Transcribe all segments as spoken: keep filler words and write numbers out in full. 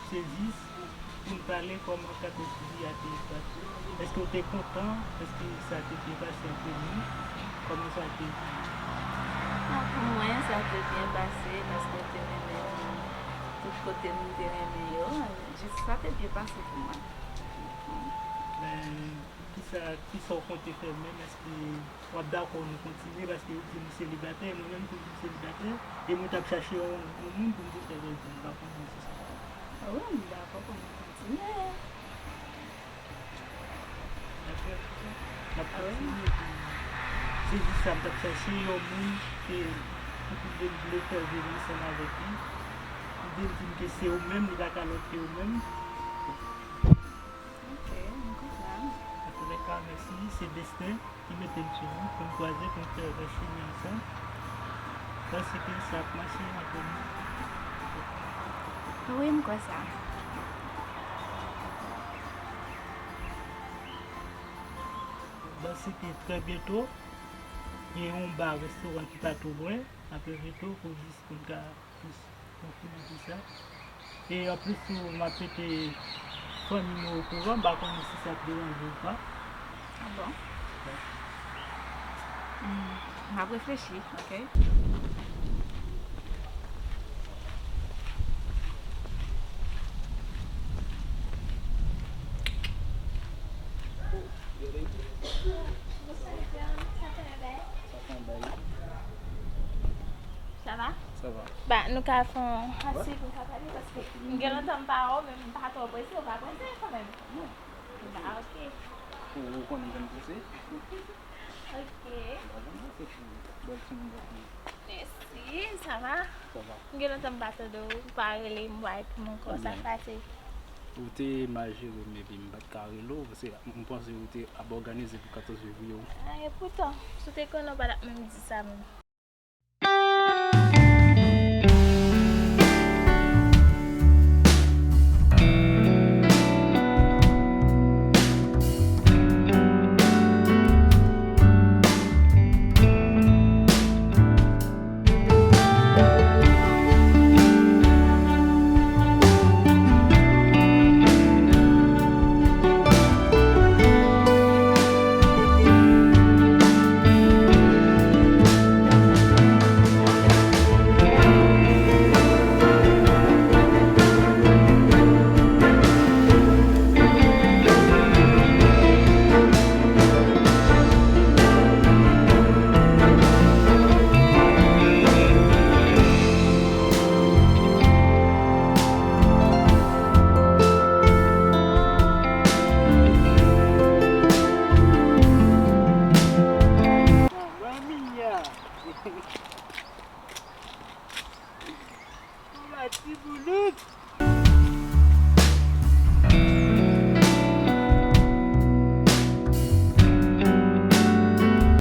Sezis pou n pale kòman katòz fevriye a te pase. Èske w te kontan? Èske sa te byen pase antre nou? Kòman sa te ye? Bon, pou mwen, sa te byen pase paske m te renmen moun tout kote m te renmen yo. Jis sa te byen pase pou mwen. Men, kisa, kisa w konte fè menm? Èske w ap dakò nou kontinye? Paske ou di nou selibatè, e mwen menm tou m selibatè, e mwen t ap chache yon, yon moun pou m te fè rèv mwen, m pa konnen si se sa. Wi, m dakò pou nou kontinye. Dakò. N ap kontinye pou, se jis sa, m t ap chache yon moun ke, pou ki m vle fè viv ansanm avèk li. Li vin di m ke se ou menm, li pa ka lòt ke ou menm. Ok, m konprann. Antoulèka, mèsi. Se desten ki mete m sou wout pou n kwaze, pou n fè rès chemen ansanm. Panse ke sa ap mache antre nou. Wi, m kwè sa. Panse ke trè byento, gen yon ba restoran ki pa twò lwen, apre byento, pou jis pou n ka plis konfime sou sa. E anplis tou, m ap mete fanmi nou okouran, m pa konnen si sa ap deranje ou pa. Ah bon? Hmm, m ap reflechi, ok? Sa va? Sa va. Ba, nou ka fè yon asid, nou ka pale, paske m gen lontan m pa wè w, men m pa twò prese, ou pa prese kanmenm? Non. Ba, ok. Ou, ou konnen jan m prese? Ok. Ba, jan m prese pou bèl timoun gate. Mèsi, sa va? Sa va. M gen lontan m pa tande w, ou pa rele m, bay pou m ankò, sa k pase? Ou te mal jere m, epi m pa t ka rele w, paske m panse ou te ap òganize pou katòz fevriye w. Ah, epoutan, si w te konnen, w pa t ap menm di sa menm.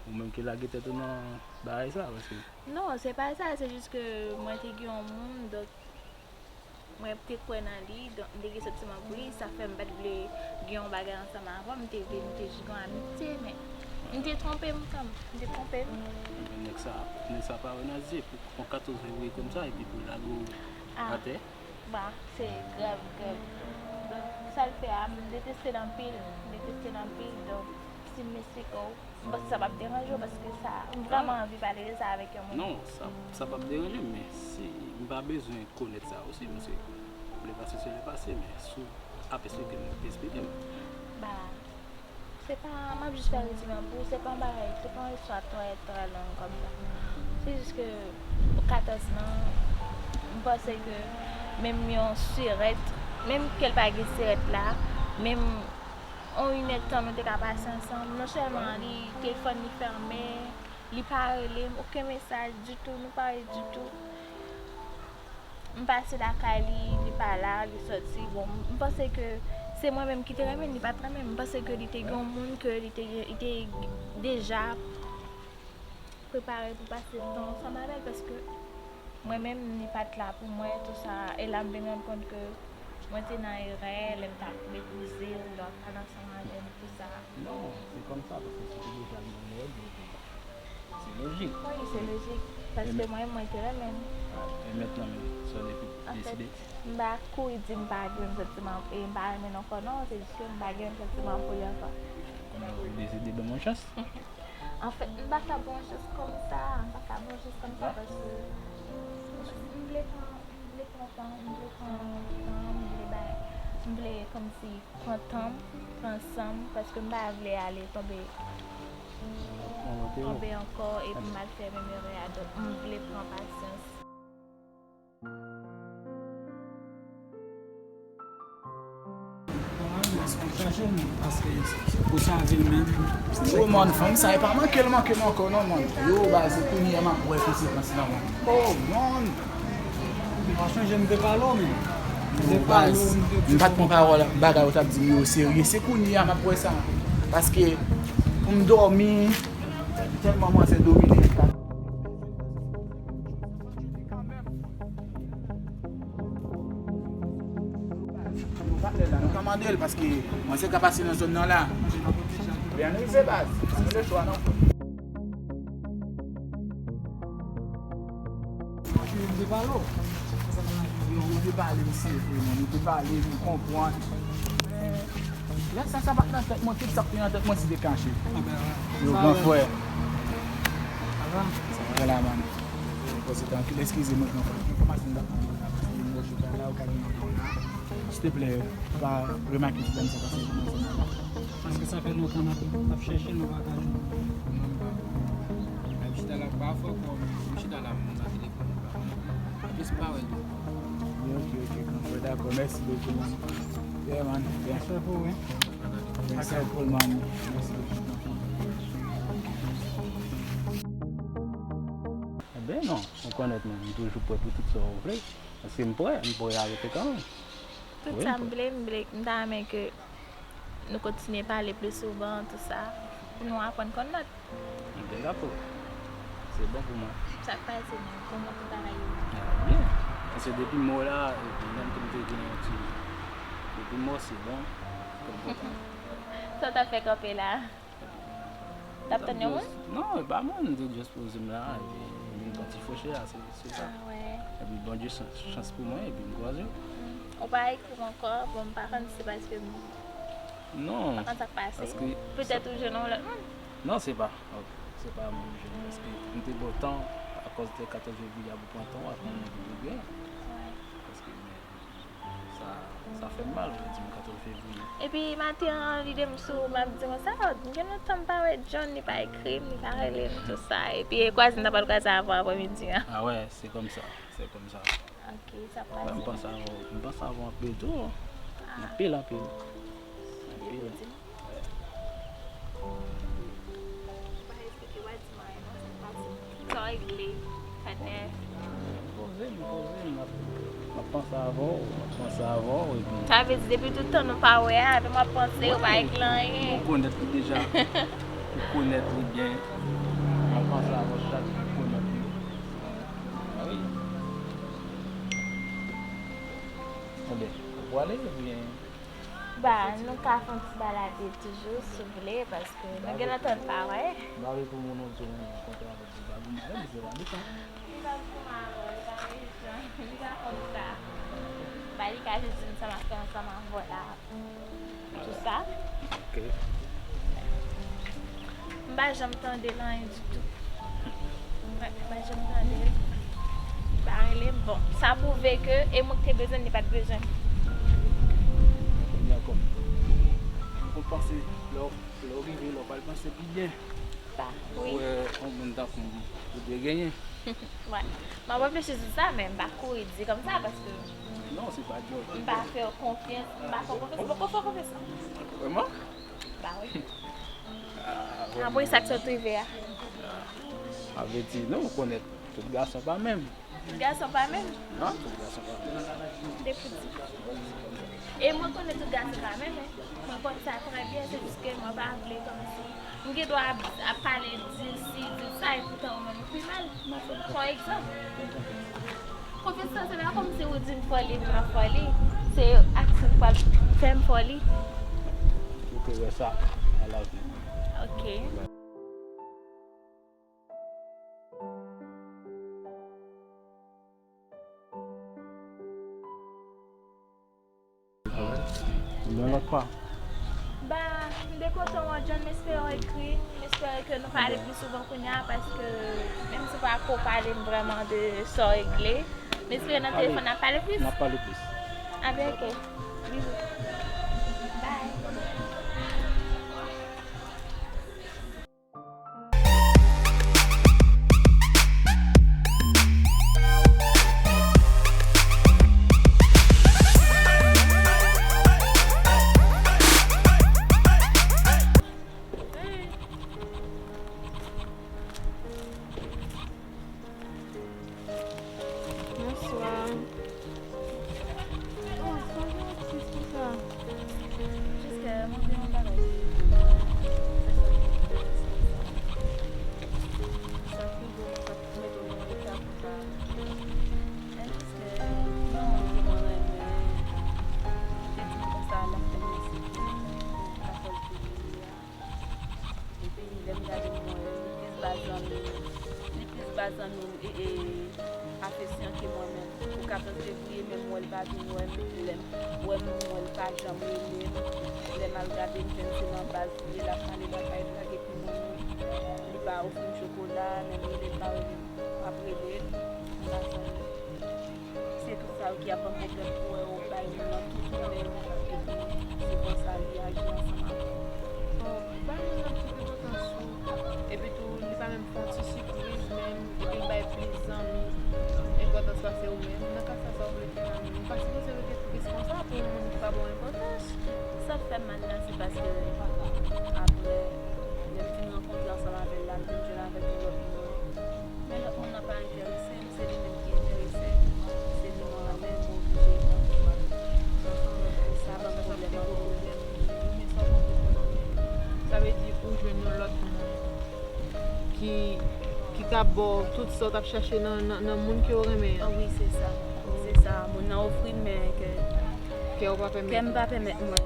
Ou menm ki lage tèt ou nan bagay sa, paske. Non, se pa sa, se jis ke mwen te gen yon moun, donk, mwen te kwè nan li, donk, m te gen santiman pou li, sa fè m pa t vle gen yon bagay ansanm avè w, m te vle, m te jis gen yon amitye, men m te twonpe m kanmenm, m te twonpe m. Nèg sa, nèg sa pa wè nan zye, pou pran katòz fevriye kòmsa, epi pou lage w atè. Ba, se grav, grav. Donk, sa l fè a, m deteste l anpil, m deteste l anpil, donk, si m esplike w, m panse sa p ap deranje w, paske sa, m vrèman anvi pale de sa avèk yon moun. Non, sa, sa p ap deranje m, men si m pa bezwen konèt sa osi, paske lèpase se lèpase, men si w ap esplike m, esplike m. Ba, se pa, m ap jis fè rezime an pou ou, se pa yon bagay, se pa yon istwa trè, trè long kòmsa. Se jis ke katòz lan, m panse ke menm yon sirèt, menm ke l pa gen sirèt la, menm yon inèdtan nou te ka pase ansanm, non sèlman li, telefòn li fèmen, li pa rele m, okenn mesaj ditou, nou pa rele ditou. M pase lakay li, li pa la, li sòti. Bon, m panse ke se mwen menm ki te renmen l, li pa t renmen m. M panse ke li te gen yon moun ke li te, li te deja prepare pou pase tan ansanm avè l, paske mwen menm, li pa t la pou mwen, tou sa. E la m vin rann kont ke mwen te nan erè lè m t ap meprize l, lè w ap pale ansanm avè m, tou sa. Non, se kòmsa, paske si w te deja nan erè, se lojik. Wi, se lojik. Paske mwen, mwen te renmen l. E mentnan menm, sa w depi Anfèt, m pa kouri di m pa gen menm santiman, e m pa renmen l ankò non, se jis ke m pa gen menm santiman pou li ankò. Ou deside ban m yon chans? Anfèt, m pa ka ba w yon chans kòmsa, m pa ka ba w yon chans kòmsa paske m vle pran, m vle pran tan, m vle pran tan, m vle bay, m vle kòmsi pran tan m, pran san m, paske m pa vle ale tonbe, tonbe ankò epi m al fè menm erè a. Donk, m vle pran pasyans. Ou save l menm. Yo, man, fanm sa, e pa manke l manke m ankò non, man. Yo, baz, se kounye a m ap wè konsekans lan, man. Oh, man. Pa chanje, m te pale w, men. M te pale w, m te di. M pa t pran pawòl bagay ou t ap di m yo serye. Se kounye a m ap wè sa. Paske pou m dòmi, tèlman manzè domine m. Nou ka mande l paske manzè ka pase nan zòn nan la. Lè n rive baz, se le chwa non. Yo, nou te pale, misye, nou te pale, nou konprann. Lè sa, sa pa t nan tèt mwen, tout sa k te nan tèt mwen, se te kache. Yo, gran frè. Sa va la, man. Poze trankil, eskize mwen, gran frè. Gen enfòmasyon m t ap mande w la, paske m wè w chita la, ou ka gen yon don la. Silteplè, pa remake ti dam sa pase nan zòn nan. Paske sa fè lontan n ap, ap chèche l, nou pa ka jwenn. L ap chita la, pa fè kò, m chita la, m nan telefòn, m pa wè. Anplis, m pa wè l tou. Ok, ok, ok, gran frè, dakò, mèsi bokou, man. Yeah, man, yeah. Respè pou ou, wi. Respè pou ou, man. Mèsi bokou, gran frè. Enben non, ou konèt mwen, m toujou prè pou tout sa ou vle. Paske m prè, m prè a rete kanmenm. Tout sa m vle, m vle, m ta renmen ke nou kontinye pale pli souvan, tout sa, pou nou aprann konn lòt. Enben dakò. Se bon pou mwen. Sa k pase menm? Kòman tout bagay ye? Ah, byen. Paske depi m wè w la, epi menm ke m te gen yon ti, depi m wè w se bon, ke m kontan. Sa w t ap fè kanpe la? T ap tann yon moun? Non, e pa moun, m te just poze m la, epi m vin pran ti freche a, se, se sa. Ah, wè. Epi Bondye chans, chans pou mwen, epi m kwaze w. Mm. Ou pa ekri m ankò, bon, m pa konn si se paske m, non, pa konn sa k pase. Petèt ou jwenn yon lòt moun. Non, se pa, ok, se pa moun m jwenn, paske m te ba w tan, akòz de katòz fevriye a pou pran tan w, apre mwen vin byen. Wè. Paske, men, Sa, sa fè m mal, ou di m katòz fevriye. Epi maten an, lide m sou, m ap di konsa, oh, gen lontan m pa wè John, li pa ekri m, li pa rele m, tout sa. Epi e kwaze m ta pral kwaze avè w aprèmidi an. Ah wè, se kòmsa, se kòmsa. Ok, sa pase. Wè, m panse avè w, m panse avè w anpil tou. Ah. Anpil, anpil. Anpil. Ou pa eksplike, ou pa di m anyen non, sa k pase? Sa w regle? Sa k nève? Poze m, poze m, m ap, m ap panse avè w, m ap panse avè w, epi sa vle di depi tout tan nou pa wè a, epi m ap panse, ou pa regle anyen. Ou konèt li deja. Ou konèt li byen. M ap panse avè w chak jou, ou konèt li. Ah wi. Enben, ou prale oubyen? Ba, nou ka fè yon ti balade toujou, si w vle, paske nou gen lontan n pa wè. M pa vle pou moun ap di w mwen kontre avèk ti bagay, m pa vle di bagay sa. Li pa pou mwen avè w, li pa rezidan, li pa konn sa. Ba, li ka jis di m sa m ap fè ansanm avè w la, tout sa. Ok. M pa janm tande l anyen ditou. Mwen, mwen janm tande l. Li pa rele m. Bon, sa pwouve ke e mwen ki te bezwen l, li pa t bezwen m. Dakò. M konn panse lè w, lè w rive, lè w pral panse pi byen. Ba, wi. Ou wè yon moun tankou m, ou te genyen. Wè. M ap reflechi sou sa, men m pa kouri di kòmsa, paske non, se pa djòl. M pa fè w konfyans, m pa fè w konfyans, m poko fè w konfyans non. Vrèman? Ba wi. Ah, apre sa k sot rive a. Ah, sa vle di, non, ou konèt, tout gason pa menm. Tout gason pa menm? Non, tout gason pa menm. Depi di. E mwen konnen tout gason pa menm, wi. Mwen konn sa trè byen, se jis ke mwen pa vle kòmsi. M gen dwa ap, ap pale, di l si, di l sa, epoutan ou menm ou pi mal. Fè yon egzanp. Konfyans lan, se pa kòmsi ou di m fò li, epi m ap fò li. Se aksyon ki pral fè m fò li. Ou te wè sa nan lavi. Ok. Ou Yon lòt fwa. Ba, m te kontan wè w, John, m espere w ekri. M espere ke nou pale pli souvan kounye a, paske menm si w pa ko pale m vrèman de sa w regle, m espere nan telefòn n ap pale plis. N ap pale plis. A ben, ok. Bizou. Bye. Bonswa. Oh, sa jan tris konsa. Jis ke mwen gen yon bagay ki pou mwen. Sa ki bon, sa ki mete w nan eta konsa. Men jis ke yon moun ke mwen renmen, li te di m konsa l ap fè m yon sipli pou katòz fevriye a. Epi lè m gade m wè li plis ba zanmi m, li plis ba zanmi m e, e, afeksyon ke mwen menm. Pou katòz fevriye menm m wè l pa vin wè m, lè m wè m, m wè l pa janm rele m. Lè m al gade m jwenn se nan baz li ye, l ap pale lakay li ak epi mwen menm. Li pa ofri m chokola, lè m rele l pa rele m, m ap rele l, m pa janm. Se tout sa yo ki ap ban m pwoblèm pou wè yo bay moun nan tout jounen, epi se konsa li aji ansanm avè w. Bon, bay moun nan tout enpòtans ou, epi tou li pa menm fè yon ti sipriz menm, epi l bay plis zanmi enpòtans pase ou menm. Nan ka sa, sa w vle fè la menm? Ou pa sipoze rete tris konsa pou yon moun ki pa ba w enpòtans. Sa k fè m mal la, se paske apre, lè m fin rankontre ansanm avè l la, m vin jwenn avèk yon lòt moun. Men lòt moun nan pa enterese m. Se li menm ki enterese m, se li mwen renmen, m oblije. Sa ban m pwoblèm ankò. Sa vle di ou jwenn yon lòt moun ki, ki ka ba w tout sa w t ap chache nan, nan, nan moun ke w renmen an. Ah wi, se sa. Se sa. Moun nan ofri m, men ke, kè w pa pèmèt. Kè m pa pèmèt mwen.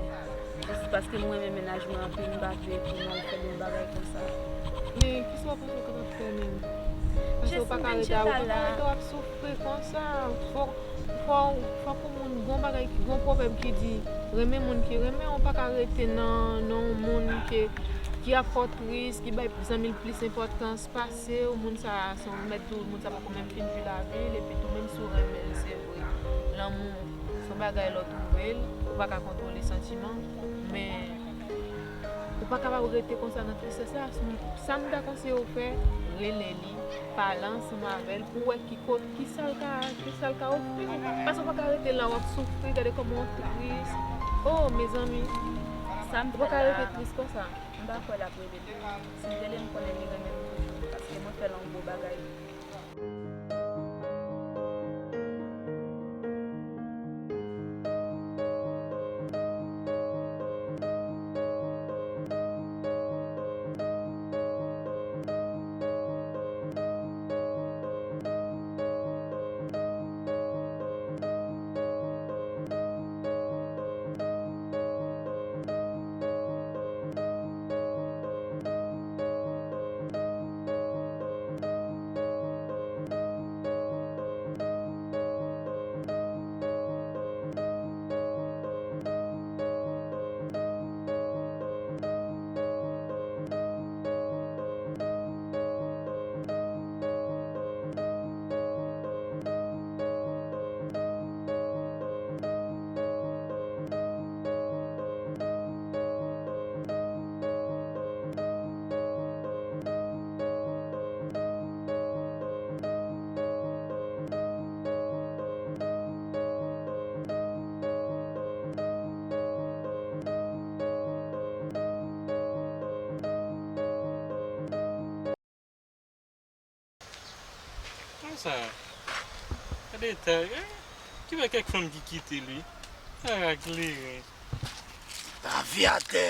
Jis paske m renmen mennaj mwen anpil, m pa vle pou m al fè l yon bagay konsa. Men kisa w panse w kapab fè menm? Paske w pa ka rete, w pa ka rete w ap soufri konsa. Fòk, fò, fòk yon moun, gon bagay, gon pwovèb ki di, renmen moun ki renmen w, w pa ka rete nan, nan yon moun ki, ki ap fè w tris, ki bay zanmi l plis enpòtans pase w. Moun sa a se yon mèt tou, moun sa a poko menm fin vi lavi l, epi tou menm si w renmen l, se vre, lanmou se yon bagay lè w twouve l, ou pa ka kontwole santiman w, men ou pa kapab rete konsa nan tristès la. Sa m ta konseye w fè, rele li, pale ansanm avè l pou w wè ki kot, kisa l ka, kisa l ka ofri w. Paske w pa ka rete la w ap soufri, gade kòman w tris. Oh, mezanmi, ou pa ka rete tris konsa. M pa kwè l ap rele m. Si l rele m, konnen li renmen m toujou, paske mwen fè l yon gwo bagay. Konsa, gade eta, eh, ki wè kèk fanm ki kite li. Sa rakleren. Lavi atè.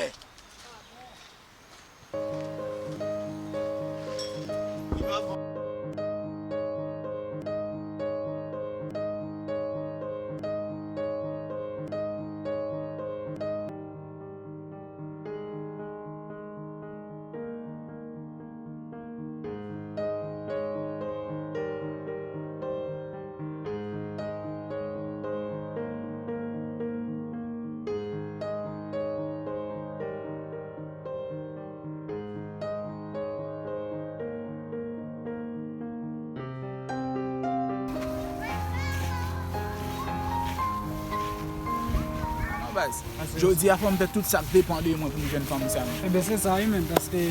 Jodi a fò m fè tout sa k depann de mwen pou m jwenn fanm sa. Ebyen se sa wi menm, paske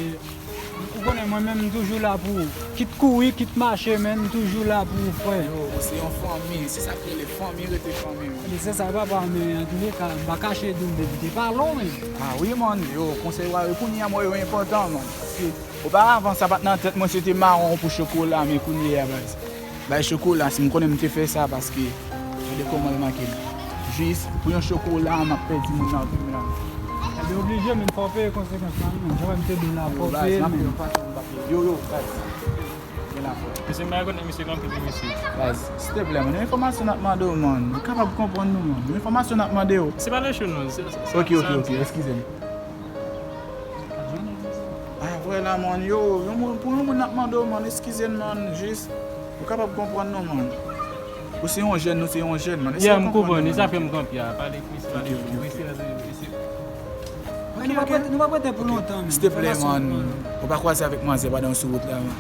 ou konnen mwen menm m toujou la pou ou. Kit kouri, kit mache, men m toujou la pou ou, frè. Yo, se yon fanmi, se sa k rele fanmi, rete fanmi, man. Ebyen se sa papa, men antouleka, m pa kache di w m te kite pale w menm. Ah wi, man, yo, konsèy w a yo kounye a mwen yo enpòtan, man. Paske oparavan sa pa t nan tèt mwen, se te mawon pou chokola, men kounye a, baz. Bay chokola, si m konnen m te fè sa, paske gade kòman l manke m. Jis pou yon chokola, m ap pèdi moun nan vi m lan. Ebyen oblije, men fò w peye konsekans lan, men. Jan w wè m te di w la, fò w peye, men. Yo, yo, baz. Gen la, frè. Mesye, m pa rekonèt misye kanpe, wi, mesye. Baz, silteplè, man, yon enfòmasyon n ap mande w, man. Ou kapab konprann nou, man. Yon enfòmasyon n ap mande w. Se pa lè cho, non. Se, se, se, ok, ok, ok, eskize m. Ah, vwala, man, yo, yon moun, pou yon moun n ap mande w, man, eskize n, man, jis, ou kapab konprann nou, man. Ou se yon jèn, nou se yon jèn, man. Yeah, m konprann, e sa fè m kanpe a, pale pou misye, pale pou misye, mesye. Nou pa prete, nou pa prete pou lontan, men. Silteplè, man, ou pa kwaze avèk manzè pandan w sou wout la, man.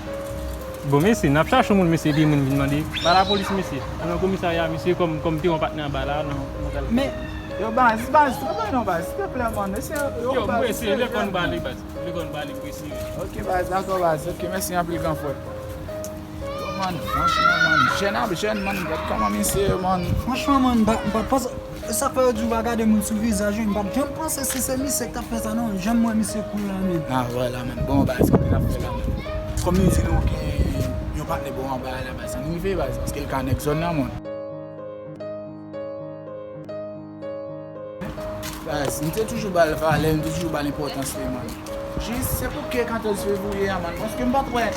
Bon, mesye, n ap chache yon moun, mesye, epi moun vin mande. Ba lapolis, mesye. Nan komisarya, mesye, kòm, kòm te yon patnè anba la, non, non, men, yo, baz, baz, travay non, baz, silteplè, man. Mesye, yo, baz, mesye, lè konn bale, baz. Lè konn bale, mesye. Ok, baz, dakò, baz. Ok, mèsi anpil, gran frè. Yo, man, franchman, man, jèn ap jèn, man, gad kòman misye ye, man. Franchman, man, m pa, m pa t panse, sa fè yo di w pa gade moun sou vizaj, wi, m pa t janm panse si se misye k t ap fè sa, non, janm wè misye kou la, men. Ah, vwala, man. Bon, baz, kòman n ap fè la, man? Kòm nou di nou gen yon patnè bò anba a la, baz, ann rive, baz, paske l ka nèg zòn nan, man. Baz, m te toujou ba l valè, m te toujou ba l enpòtans li, man. Jis, se pou ke katòz fevriye a, man, paske m pa t wè,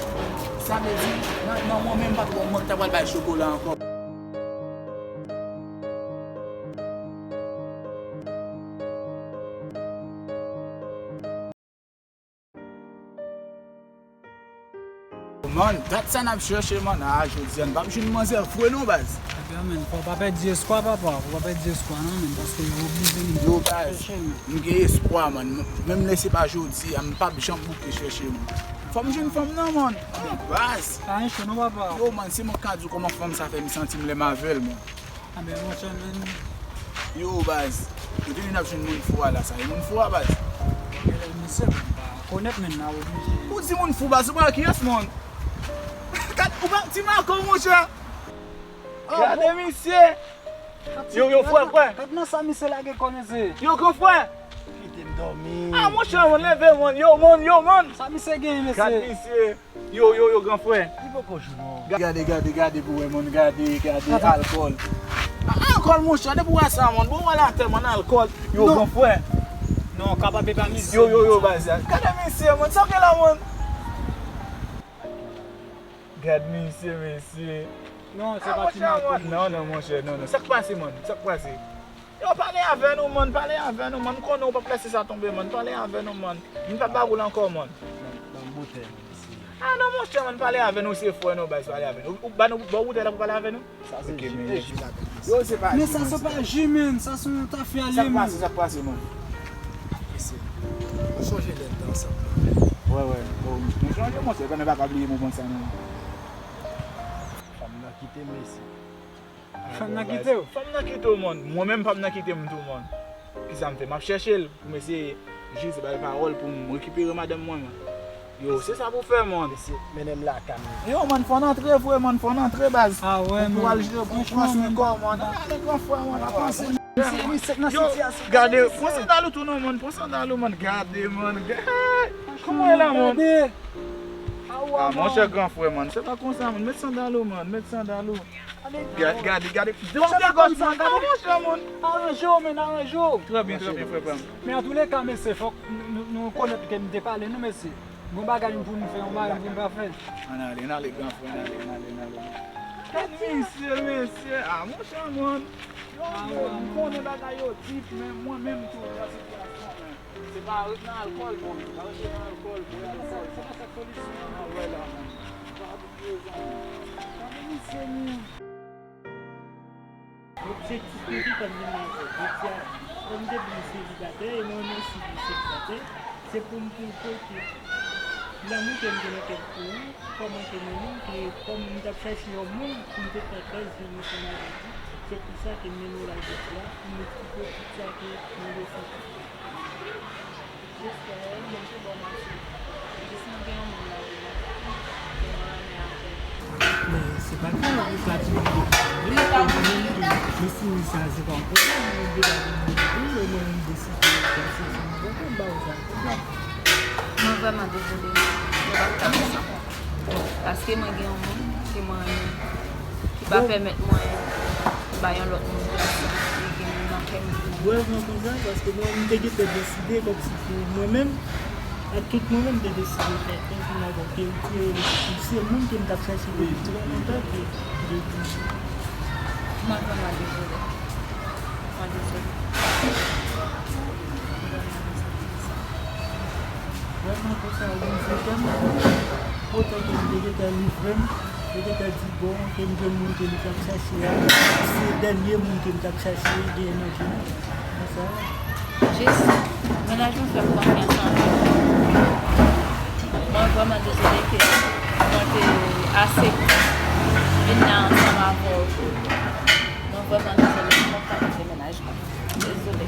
sa vle di, nan, nan mwen menm, m pa t wè mwen ki ta pral bay chokola ankò. Man, dat sa n ap chèche, man. Ah, jodi a, n p ap jwenn manzè vre non, baz. Ebyen, men, fò w pa pèdi espwa, papa. Fò w pa pèdi espwa, non, men, paske yo oblije vin chèche l. Yo, baz, m gen espwa, man. M, menm lè se pa jodi a, m p ap janm bouke chèche, man. Fò m jwenn fanm nan, man. Baz. Sa enchè non, papa. Yo, man, si mwen ka di w kòman fanm sa fè m santi m lè m avè l, man. Anben, monchè, men. Yo, baz. Yo te di n ap jwenn moun fou a la, sa e moun fou a, baz. Misye, m pa konèt, men, n a oblije. Ou di moun fou, baz, ou pa kiyès, man? Gad, ou pa ti makòw, monchè. Oh, gade misye. Yo, yo, frè, frè. Gad nan sa misye lage kò, mesye. Yo, gran frè. Kite m dòmi. Ah, monchè, man, leve, man. Yo, man, yo, man. Sa misye genyen, mesye. Gad misye. Yo, yo, yo, gran frè. Li poko jou non. Gade, gade, gade pou wè, man, gade, gade, alkòl. Ah, alkòl, monchè, depi w wè sa, man, bon, wè l atè, man, alkòl. Yo, gran frè. Non, kapab e pa misye. Yo, yo, yo, baz, gade misye, man, sa w gen la, man? Gad misye, mesye. Non, se pa ti makòw, non, non, monchè, non, non. Sa k pase, man? Sa k pase? Yo, pale avè nou, man, pale avè nou, man. M konnen w p ap lèse sa tonbe, man. Pale avè nou, man. M p ap ba w l ankò, man. Ban m boutèy, mesye. Ah, non, monchè, man, pale avè nou, se frè nou, baz, pale avè nou. Ou, ou ba nou, ba w boutèy la pou pale avè nou? Sa se ji, e ji la, mesye. Yo, se pa ji, man. Men sa se pa ji, man. Sa se yon tafya, man. Sa k pase, sa k pase, man? Mesye, nou sonje lè n te ansanm nan. Wè, wè. Bon, nou sonje, monchè, konnen pa ka bliye moman sa, non. Fanm nan kite m, mesye. Fanm nan kite w? Fanm nan kite w, man. Mwen menm, fanm nan kite m tou, man. Kisa m fè? M ap chèche l pou m eseye jis ba l pawòl pou m rekipere madanm mwen, man. Yo, se sa pou fè, man. Mesye, mennen m lakay m. Yo, man, fò n antre vre, man, fò n antre, baz. Ah, wè, man. Pou al jwe, pou pran swen kò, man. Ale, gran frè, man. Misye, misye nan sitiyasyon. Yo, gade, pran sandal ou tou non, man. Pran sandal ou, man. Gade, man. Gade. Kòman w ye la, man? Gade. Ah, monchè, gran frè, man. Se pa konsa, man. Met sandal ou, man. Met sandal ou. Gade, gade, gade. Monchè, pa konn sa, gade. Monchè, man. Aranje w, men, aranje w. Trè byen, trè byen, frè pa m. Men antouleka, mesye, fòk nou, nou, nou konèt ke m te pale nou, mesye. Gon bagay pou nou fè, yon bagay pou nou pa fè. Ann ale, ann ale, gran frè, ann ale, ann ale, ann ale. Gad misye, mesye. Ah, monchè, man. Yo, m konnen bagay yo dif, men mwen menm tou, nan sitiyasyon, men. Se pa ret nan alkòl, non. Pa rete nan alkòl, bwè alkòl. Se pa sa k solisyon an. Ann wè la, man. Pa bliye, zanmi. Zanmi misye, men. Objektif mwen ki fè m vin la jodi a, kòm m te di m selibatè, e mwen renmen osi di selibatè, se pou m, pou m pote lanmou ke m gen nan kè m pou ou, kòman ke nou menm, ke kòm m t ap chèche yon moun pou m te fè bèl vi m ansanm avèk ou. Se pou sa ke m menm la jodi a, pou m eksplike w tout sa ke mwen resante. Jis fè, mwen te bon mache. Jis mwen gen yon moun lavi mwen. Ke mwen renmen avè l. Men se pa grav, ou ka di m de pale, men si sa se pa yon pwoblèm, ou gen pa gen moun pou ou, e mwen menm deside pase ansanm avèk ou, m pa wè sa yon pwoblèm. Mwen vrèman dezole, mwen p ap ka fè sa. Paske mwen gen yon moun ke mwen renmen, ki pa pèmèt mwen bay yon lòt moun plas li gen nan kè m. Vrèman konsa, paske mwen, m te gentan deside kòmsi pou mwen menm, ak tout mwen menm, m te deside fè konfime avè w ke ou te, ou se moun ke m t ap chache depi trè lontan ke m te di. Mwen vrèman dezole. Mwen dezole. Vrèman konsa, wi, se tèlman bon. Potan ke m te gentan livre m, m te gentan di, bon, ke m jwenn moun ke m t ap chache a, se dènye moun ke m t ap chache genyen nan vi m. Konsa. Jis, mennaj mwen fè m konfyans anpil. Mwen vrèman dezole ke mwen te aksepte vin la ansanm avè w. Mwen vrèman dezole, mwen p ap ka kite mennaj mwen. Dezole.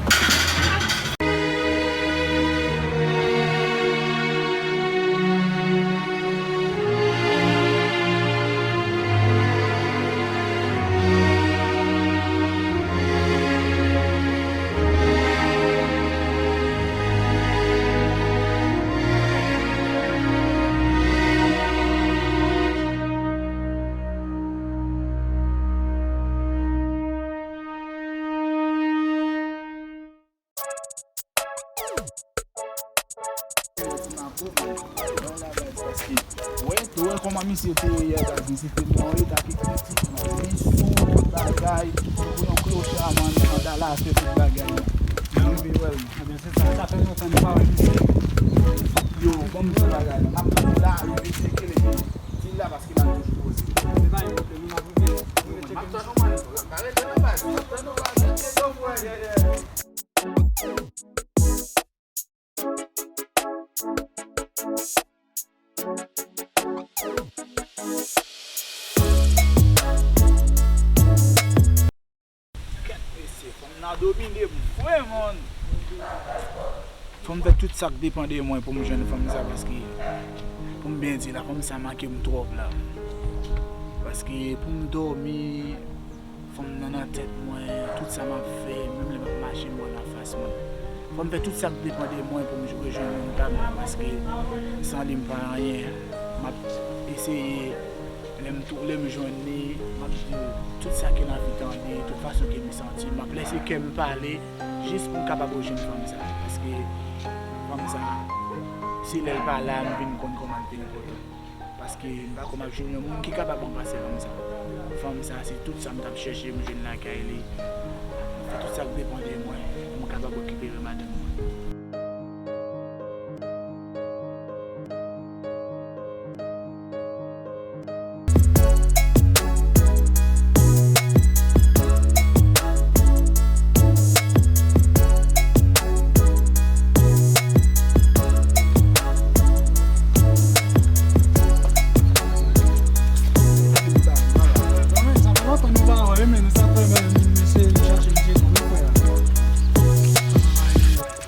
Wè, wè kòman misye te ye yè, baz, misye te nan yon eta ki kritik, li sou bagay, pou yon klocha, man, nan Dallas, fè tout bagay. Mwen rive wè l. Ebyen, se sa, sa fè lontan nou pa wè misye. Yo, ban m di bagay, m ap la, yo te tcheke l, epi di l la, paske l ap toujou poze. Se pa yon pwoblèm, nou ap rive. M ap tann nou, man. M ap rete nan baz, m ap tann nou, baz. Mete yo pou wè, yeah, yeah. Kèt mesye, fanm nan domine m vre, man. Fò m fè tout sa k depann de mwen pou m jwenn fanm sa, paske, pou m byen di la, fanm sa manke m twòp la. Paske pou m dòmi, fanm nan nan tèt mwen, tout sa m ap fè, menm lè m ap mache, m wè l anfas mwen. Fò m fè tout sa k depann de mwen pou m rejwenn moun pa m nan, paske san li m pa anyen. M ap eseye, lè m tou, lè m jwenn li, m ap di l tout sa ke l anvi tande, tout fason ke m santi. M ap lèse kè m pale, jis pou m kapab rejwenn fanm sa, paske fanm sa, se lè l pa la, m vin konn kòman l te enpòtan. Paske m pa kwè m ap jwenn yon moun ki kapab ranplase fanm sa. Fanm sa, se tout sa m t ap chèche, m jwenn lakay li. M fè tout sa k depann de mwen pou m kapab rekipere madanm mwen.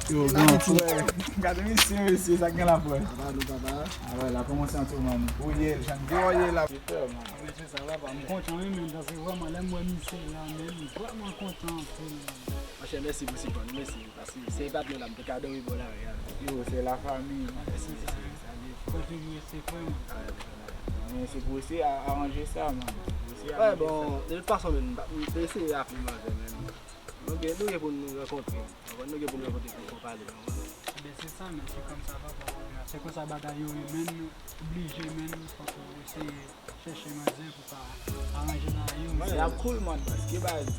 Yo, gran frè. Gade misye, mesye, sa k gen la, frè. Papa, nou papa. Ah, wè, la, kòman w santi w, man? Ou ye, jan de w ye la. Mesye, sa va, pa, m kontan, wi, men, paske vrèman, lè m wè misye la, men, m vrèman kontan pou li. Monchè, mèsi pou sipò nou, mèsi. Paske se pa t nou la, m te ka dòmi bò lari a. Yo, se la fami. Mèsi, mèsi. Kontinye, se frè m. Men se pou eseye a-, aranje sa, man. Wè, bon, de tout fason, men, m te eseye aple manzè, men. Nou gen, nou gen pou nou rankontre. Konprann, nou gen pou nou rankontre pou nou pale, konprann. Ebyen, se sa, men, se kòmsa, papa, se konsa bagay yo ye, men, oblije, men, fòk ou eseye chèche manzè pou ka aranje bagay yo. Wè, y ap cool, man, paske, baz,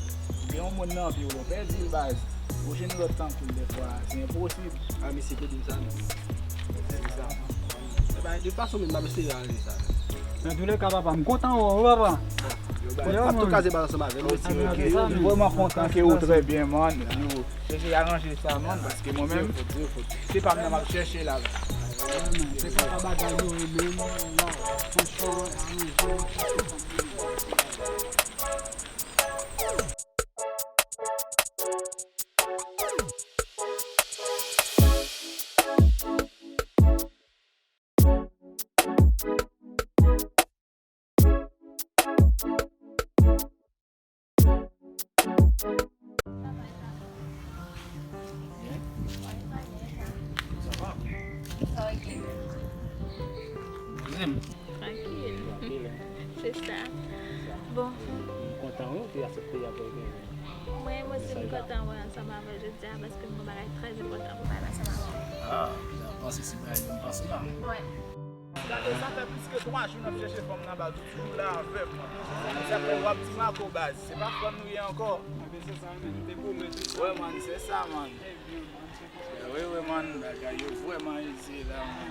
gen yon moun nan vi w, ou pèdi l, baz. Ou jwenn lòt tankou l, dèfwa, se enposib. Ah, mesye, kote m sa, non? Se sa. Ebyen, de fason, men, m ap eseye aranje sa. Nan toulèka, papa, m kontan wè w, papa. Yo, baz. Yo, m ap tou kaze bal ansanm avè l. Ok, ok. M vrèman kontan ke ou trè byen, man. Yo, chèche aranje sa, man, paske mwen menm, se pa m nan m ap chèche la. Se konsa bagay yo ye menm, non. Franchman, aranje, chèche sa. Sa va? Sa va, Guy? Poze m. Trankil. Trankil, hein? Se sa. Bon. M kontan, wi, ou te aksepte avèk mwen. Mwen, mwen osi, m kontan wè ansanm avè w jodi a, paske m gen bagay trè enpòtan pou pale ansanm avè w. Ah, m panse se bagay m panse la. Wi. Gade, sa fè plis ke twa jou n ap chèche fanm nan, baz, ou toujou la avè m, man. Sa fè w ap di Marco, baz, se pa fanm nou ye ankò. Ebyen, se sa, men, nou te pwomèt li sa. Wè, man, se sa, man. Ebyen, man, se konsa. Wi, wi, man, bagay yo vrèman ize la, man.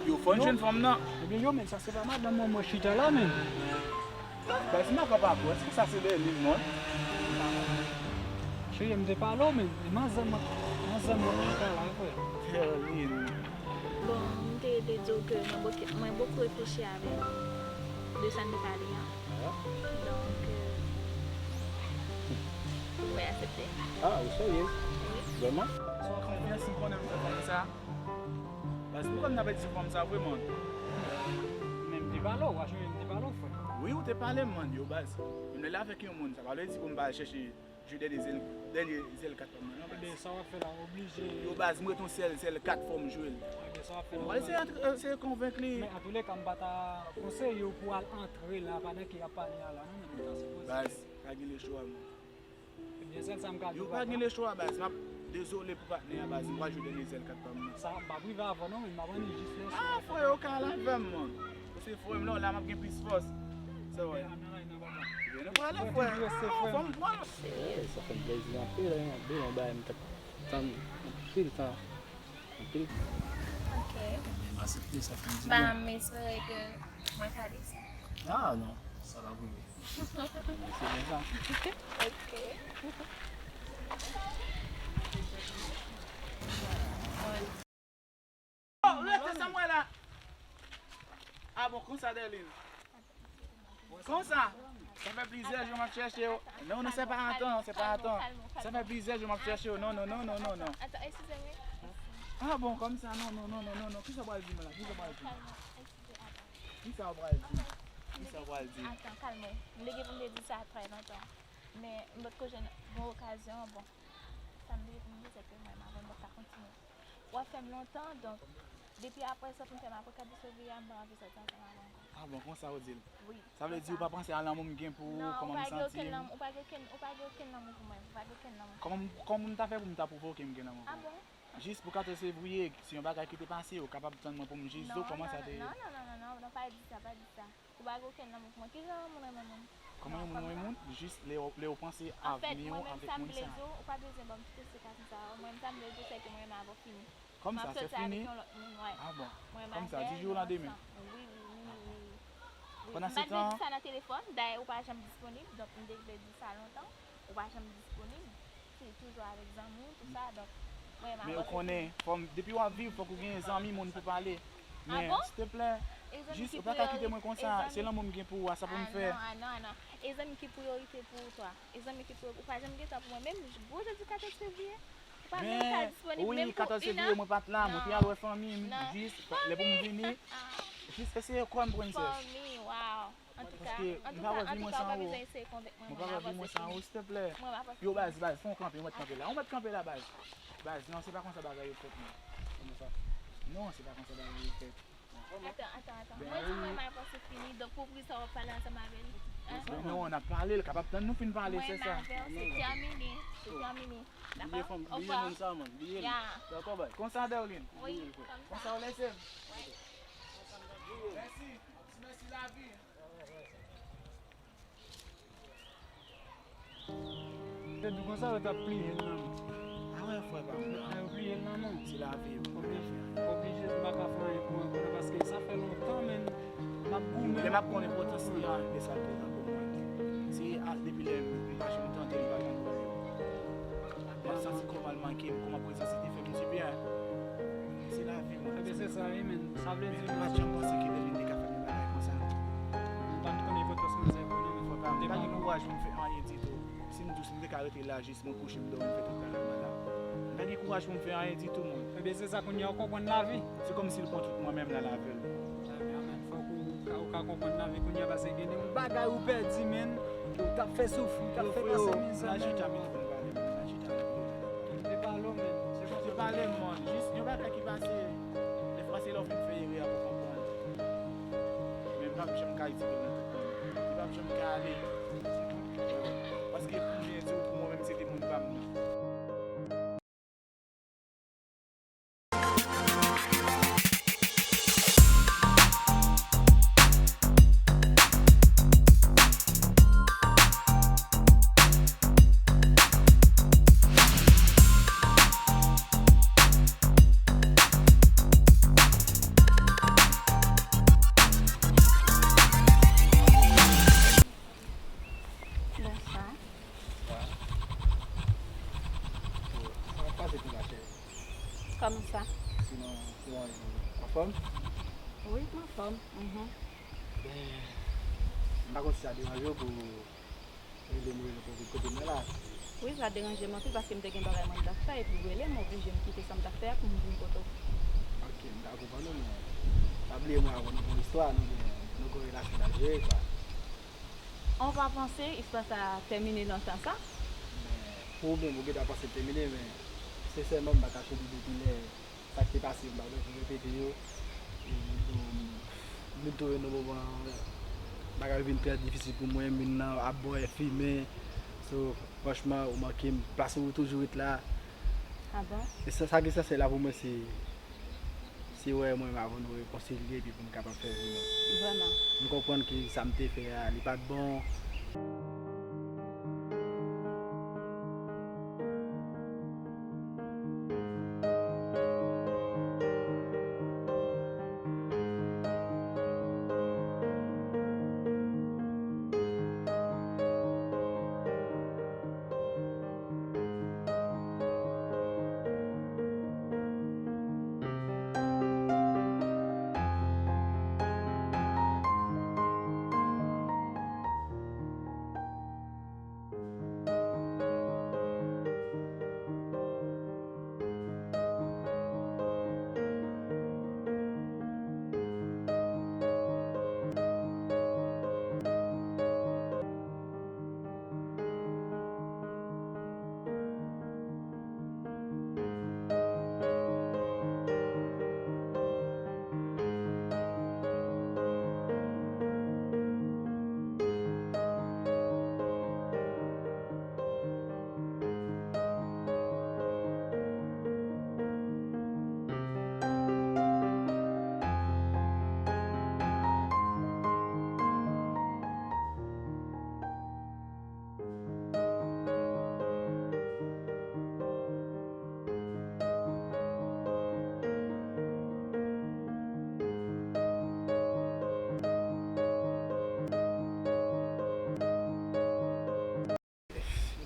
Yo, fò n jwenn fanm nan. Ebyen, yo, men, sa se pa madanm mwen, mwen chita la, men. Baz, m pa ka pa kwè, èske sa se Berline, man? Cheri, m te pale w, men, e manzè mwen, manzè mwen chita la, frè. Berline. Bon, m te vle di w ke mwen boke-, mwen bokou reflechi avèk de sa n te pale a. Ah. Donk, euh, mwen aksepte. Ah, ou serye? Wi. Vrèman? Sou konfyans m konnen m fè fanm sa. Baz, poukò m ta pèdi sou fanm sa vre, man? Men m te pale w, Washington, m te pale w, frè. Wi, ou te pale m, man, yo, baz. Men lè avèk yon moun, sa pa vle di pou m pa al chèche jwe dènye zèl, dènye zèl kat fanm nan, non, baz. Ebyen, sa w ap fè la, oblije. Yo, baz, m ret yon sèl, zèl kat fò m jwe l. Ebyen, sa w ap fè la, oblije. Mwen eseye ant-, eseye konvenk li. Men, antouleka, m pa ta konseye w pou w al antre la pandan ke y ap pale a la, non, men ou ta sipoze. Baz, pa gen lechwa, man. Ebyen, sèl sa m ka di w, patnè. Yo, pa gen lechwa, baz. M ap dezole pou patnè a, baz. M pral jwe dènye zèl kat pa m nan. Sa, m p ap rive avè w non, men m ap annik jis lè sou. Ah, frè, ou ka al avè m, man. Ou se frè m, lè w la, m ap gen plis fòs. Sa w wè? Vin, nou prale, frè. Fò m pran. Sa fè m plezi anpil, hein. Anpil, yon bagay m t ap tann anpil tan. Anpil. Ok. Ebyen, m aksepte, sa fè m di byen. Ba, m espere ke mwen ka deside. Ah, non. Sa pa pou mwen. Se byen sa. Ok. Oh, rete sa m wè la. Ah bon, konsa, Derline. Konsa. Sa fè plizyè jou m ap chèche w. Non, non, se pa atan, se pa atan. Sa fè plizyè jou m ap chèche w. Non, non, non, non, non, non. Atann, eskize m, wi. Ah bon, konsa, non, non, non, non, non, non. Kisa w pral di m la? Kisa w pral di m? Kisa w pral di? Kisa w pral di? Atann, kalme w. M te gen pou m te di sa trè lontan. Men, m potko jwenn bon okazyon an, bon. Sa m te gen pou m di, se ke mwen, m avè w, m p ap ka kontinye. W ap fè m lontan, donk, depi apre sa pou m fè m apre kat dis fevriye a, m pa anvi sòti ansanm avè w ankò. Ah bon, konsa w di l? Wi, konsa. Sa vle di ou pa panse a lanmou m gen pou ou, kòman m santi m? Non, ou pa gen okenn lanmou, ou pa gen okenn, ou pa gen okenn lanmou pou mwen, ou pa gen okenn lanmou pou mwen. Kòman, kòman m ta fè pou m ta pwouve w ke m gen lanmou pou ou? Ah bon? Jis pou katòz fevriye, se yon bagay ki te pase, ou kapab tann mwen pou m jis di w kòman sa te ye. Non, non, non, non, non, non, pa di sa, pa di sa. Ou pa gen okenn lanmou pou mwen. Kijan yon moun renmen moun? Kòman yon moun renmen moun? Jis lè w, lè w panse avni w avèk moun sa. Anfèt, mwen menm sa m vle di w, ou pa bezwen ban m tout esplikasyon sa yo. Mwen menm sa m vle di w, se ke mwen renmen avè w fini. Kòmsa, se fini? M ap sòti avèk yon lòt moun, wi. Ah bon? Mwen renmen avè l, nou ansanm. Wi, wi, wi, wi. Pandan se tan, m pa t vle di sa nan telefòn, dayè ou pa janm disponib, donk m te vle di sa lontan, ou pa janm disponib. Se toujou avèk zanmi w, tou sa, donk, mwen renmen avanse. Men ou konnen, fò m, depi w ap viv, fòk ou gen zanmi, moun pou pale. Ah bon? Men, silteplè, jis ou pa ka kite mwen konsa, se lanmou m gen pou ou a, sa pou m fè. Ah non, ah non, ah non. E zanmi ki priyorite pou ou, twa? E zanmi ki priyorite, ou pa janm gen tan pou mwen, menm gwo jodi katòz fevriye, ou pa menm ka disponib menm pou katòz fevriye, mwen pa t la, mwen te al wè fanmi m, jis, lè pou m vini, jis eseye kwè m, prensès. Fanmi, waw. Antouka, antouka, antouka, w pa bezwen eseye konvenk mwen, mwen m ap avanse fini. Mwen m ap avanse fini. Yo, baz, baz, fè yon kanpe, yon mèt kanpe la. Yon mèt kanpe la, baz. Baz, non, se pa konsa bagay yo fèt, non. Non, se pa konsa bagay yo fèt. Atann, atann, atann. Mwen di mwen m ap avanse fini, donk pou pri sa w ap pale ansanm avè l. Hein? Non, n ap pale, l kapab tann nou fin pale, se sa. Mwen renmen avè w, se tèmine, se tèmine. Dakò? Bliye fanm, bliye moun sa, man, bliye l. Dakò, baz. Konsa, Derline. Wi, konsa. Konsa, w lese m. Wi. Mèsi. Ti mèsi lavi. Te di konsa, yo t ap pliye l nan men. A wè, frè pa m. Yo pliye l nan men. Se lavi. Oblije, oblije, m pa ka fè anyen pou ankò, paske sa fè lontan, men, m ap goumen. Lè m ap konn enpòtans li a, e sa l prezan pou mwen. Se a, depi lè m pa janm tande l, m pa janm konnen. M ap santi kòman l manke m, kòman prezans li te fè m di byen. Se lavi, man. Ebyen, se sa, wi, men. Sa vle di, m pa t janm panse ke Derline te ka fè m yon bagay konsa. M pa t konn enpòtans manzè vre, non, men. Frè pa m, m pa gen kouraj pou m fè anyen ditou. Si m di w, si m te ka rete la, jis mwen kouche, m dòmi, m fè tout bagay mwen la. M pa gen kouraj pou m fè anyen ditou, man. Ebyen, se sa, kounye a, ou konprann lavi. Se kòmsi l pran tout mwen menm la, lavi l. Ebyen, men, fòk ou ka, ou ka konprann lavi kounye a, paske gen de bagay ou pèdi, men, ou t ap fè soufri, ou t ap fè pase mizè, men. Yo, freo, m nan chita, men, pou m pale, m nan chita. M te pale w, men. Se konsa. Tèlman, jis yon bagay ki pase, defwa se lè w fin fè erè a pou w konprann. Men m p ap janm ka itilize l nan tout moun. Li p ap janm ka ale. Paske pou m byen di w, pou mwen menm, se te moun pa m nan. Bonswa. Bonswa. Sa k ap pase tou, machè? Kòman sa? Sinon, kòman w ye? Anfòm? Wi, m anfòm. Mhm. Ben, m pa konn si sa deranje w pou w rele m, rele w pou w vin kote mwen la. Wi, sa deranje m anpil paske m te gen bagay mwen m t ap fè, epi w rele m, w oblije m kite sa m t ap fè a pou m vin kote w. Ok, m ka konprann ou, men pa bliye mwen avè w nou gon istwa, nou gen, nou gon relasyon n ap jere, kwa. An, w pa panse istwa sa a tèmine lontan sa? Men, pou ou menm, ou gentan panse l tèmine, men sensèman, m pa kache w depi lè sa k te pase yo, m pa bezwen repete yo. E, bon, m vin twouve nan moman bagay yo vin trè difisil pou mwen, m vin nan ap bwè, fimen. So, franchman, ou manke m. Plas ou toujou ret la. Ah bon? E sa, sa ki esansyèl la pou mwen, se, se wè mwen menm avè w nou rekonsilye, epi pou n kapab fè vi nou. Vrèman. M konprann ke sa m te fè a, li pa t bon.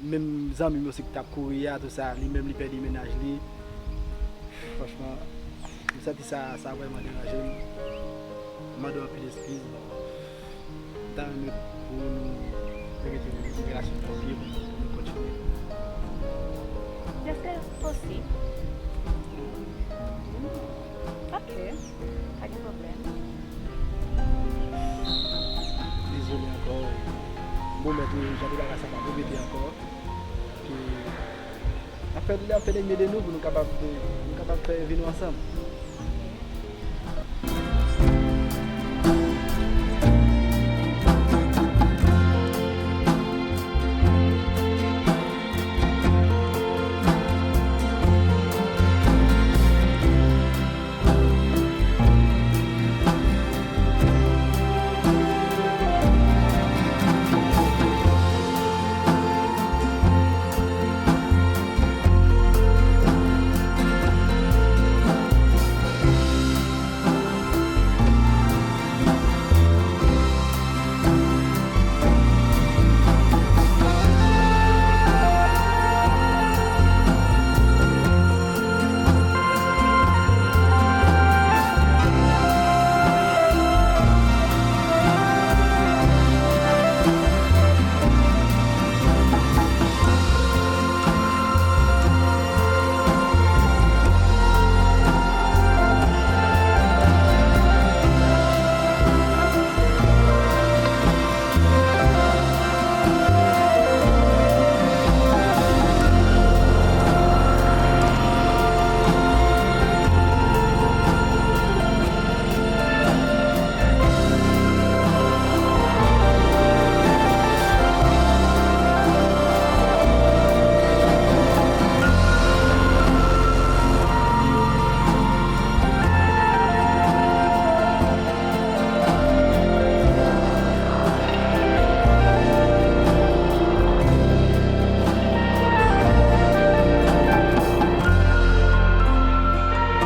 Menm zanmi m osi ki t ap kouri a, tou sa, li menm li pèdi mennaj li. Franchman, m santi sa, sa vrèman deranje m. M mande w anpil eskiz, bon. M ta renmen pou nou rete relasyon nou pye pou nou kontinye. Èske posib? Ok, pa gen pwoblèm. Dezole ankò. M pwomèt ou, jan de bagay sa pa repete ankò. Ke n ap fè, n ap fè de mye de nou pou nou kapab, nou kapab fè vi nou ansanm.